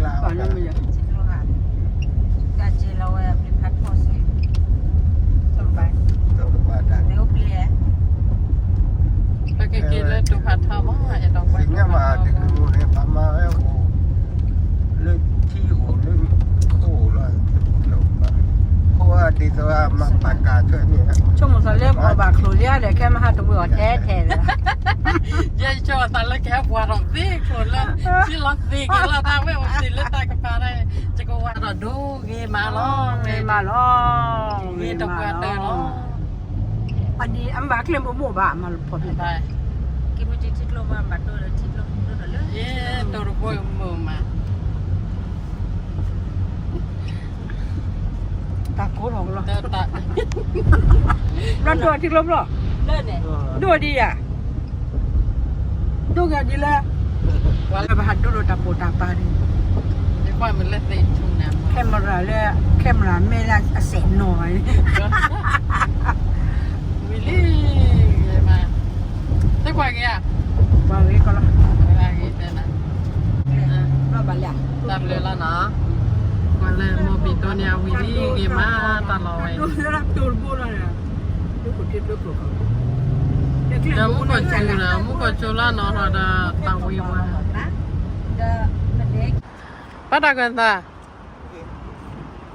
လၢ တၢ်က့ၤလီၤဝဲ ပျံၤဖးထီၣ်ဆူ တပၤ တပၤတၢ် မ့ၢ်အိၣ်ပျံၤ ပကက့ၤလၢတိၤဖးထီမး အဲၣ်ဒိးကွၢ် သ့ၣ်ညါမး တကမူန့ၣ် ပမၤဝဲအိၣ် လၢထံအိၣ်လၢခိၣ်လီၤ ခိၣ်အဒ်သိးမၤပာ်ကၤထွဲန့ၣ် ဆိကမိၣ်သးလၢပှၤဘၣ်ချိၣ်လံဒီး ခဲမဟါတဝံၤအီၤထဲထဲဒီး ယဲယဆိကမိၣ်သးလၢကဟဲပှၤထီၣ်သ့ချိၣ်လၢ ထံလီၤသ့က့ၤလီၤ တၢ်ဝဲအိၣ်သ့လၢတၢ်ကပၤန့ၣ် ယကဝၤဒီးဒိဂ့ၤမးလီၤ ဂ့ၤမးလီၤ ဂ့ၤတပှၤတၢၢ်လီၤ အဒံးအမ့ၢ်ဘၣ်ကျဲမ့ၢ်မိၢ်ဘၣ် မၤလၢဖီၣ်ဖျဲး က့ၤမ့ၢ်ထံကျိဘၣ် ဘၣ်ဒိဒီးထံကျိ ဒိဒီးလၢ ယဲတိၤတဘိမုာ်မး တၢ်ကိးထီၣ်ကလီ ဘျီဒိထံကျိဘျီ ဒိဒံးယၤ ဒိကဒ်လၢ ပှၤလၢပဟးဒိဒီးတၢ်ပိာ်တၢ်ပာ်န့ၣ် camera လၢ camera မ့ၢ်လၢအစဲးနီၤ ဝံၤလံ သ့ကွၢ်က့ၤဧါ ကွၢ်က့ၤကလီ တၢ်ဘျုးလီၤနီၤ ကွၢ်လၢမိၢ်ဘံၤတိၢ်န့ၣ် အဝံၤလံဂ့ၤမး တၢ်လီၤဝဲ ဒီးမူခိၣ်စူၤဒီး မူခိၣ်စူၤလီၤနီၤဒီး တၢ်ဝံၤဝဲ ဘၣ်တၢ်ကွဲးသး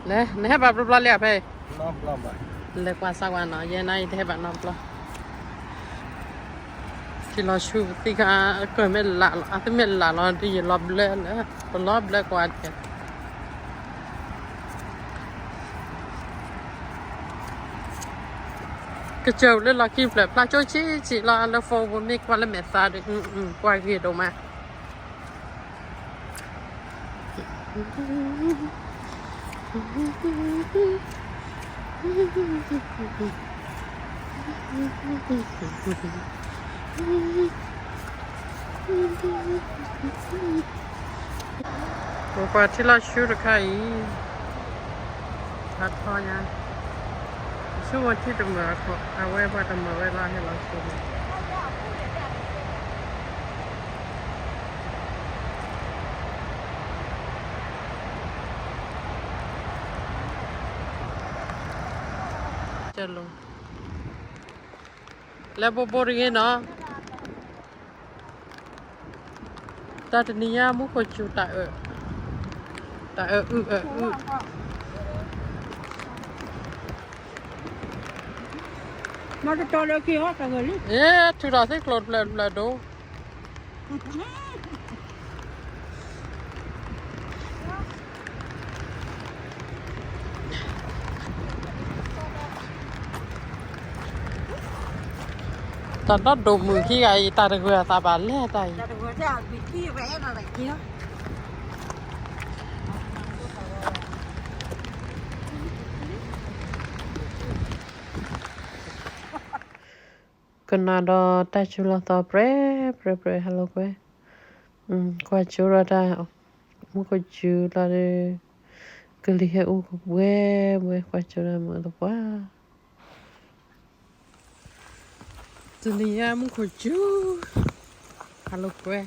နဟဲဘၣ်ဘျီဘျီလံဧါဖဲအံၤ လဲၤကွၢ်စၢ်ကွၢ်နီၤ ယဲနၤအံၤတဟဲဘၣ်နီတဘျီ ထံလီၤဆူပသံခါ အကၢၢ်မ့ၢ်လးလီၤ အသ့မ့ၢ်လးလီၤ ဒ်ယလီၤဘျၢလၢ ပလီၤဘျၢကွၢ်တက့ၢ် ကစၢၢ်လၢလီၤကံဖျၢၣ်ဖျါကၠိဆံးဆံးလီၤ လၢ phone ပူၤမ့ၢ်ကွၢ်လၢမဲာ်သးဒီး ကွၢ်ဂ့ၤဒိၣ်မး ပကွၢ်ထံလီၤဆူတခါအံၤ ဟးထီၣ်ညါ ဆူဝဲထံတမၢၢ်အခိၣ် အဝဲပှၤတမၢၢ်ဝဲလီၤဟဲလီၤဆူန့ၣ် လၢဘိဘိတဂ့ၤနီၤ တၢ်တနံၤညါမူခိၣ်စူၤတၢ်အၢၣ်, တၢ်အၢၣ်အုၣ်အၢၣ်အုၣ်, မၤတတီၤလၢခံအီၤတၢ်ဂၢၢ်လံ, ထုးထီၣ်သ့ကျိၤတဖျၢၣ်တဖျၢၣ်ဒိၣ် တၢ်ဒီဒိၣ်မုၣ်ခံဂၤအံၤ တၢ်တဂၢၢ်အသးဘၣ်လဲၣ်တၢ်အံၤ, ကနၣ်ဒီးတၢ်စူၤလီၤသီပြဲပြဲပြဲ ဟဲလီၤကွဲ, ကွၢ်စူၤဒီးတၢ် မူခိၣ်စူၤလီၤဒီး ကလံၤဟဲအူကဘှဲဘှဲ ကွၢ်စူၤဒီးမုာ်သပှၢ်, တနံၤညါမူခိၣ်စူၤ ဟဲလီၤကွဲ.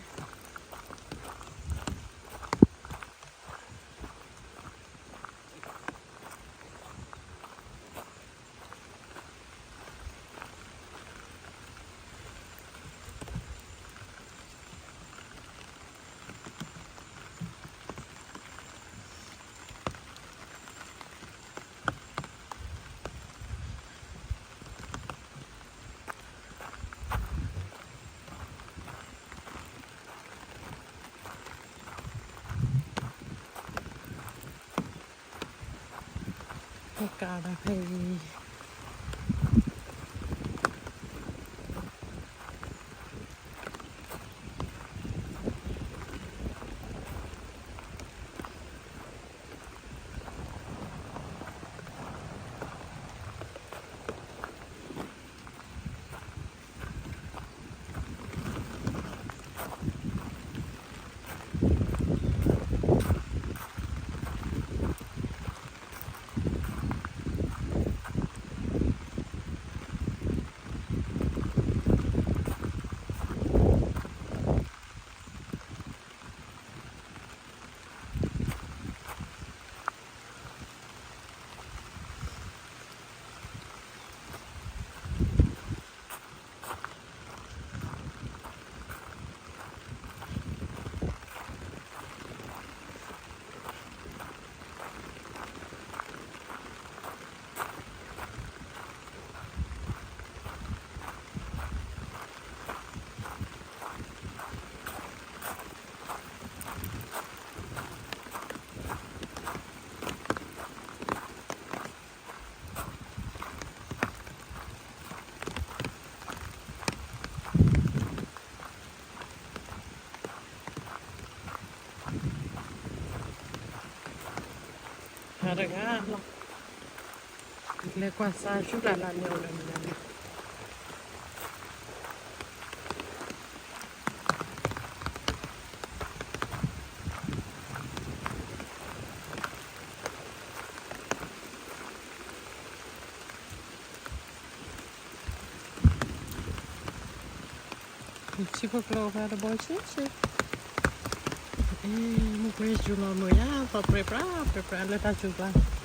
ကါဒၣ်ဖဲအံၤ တဂၤလီၤ, လဲၤကွၢ်စါဆူတၢ်လၢန့ၣ်အီၤဒီးန့ၣ် ထံဖိကျိဖဲတဘီဆ့ဆ့, မုၢ်ကျိစူၤလီၤမုာ်ယါ သီၣ်ပြဲပြး ပြဲပြးလၢတၢ်စူၤကျါ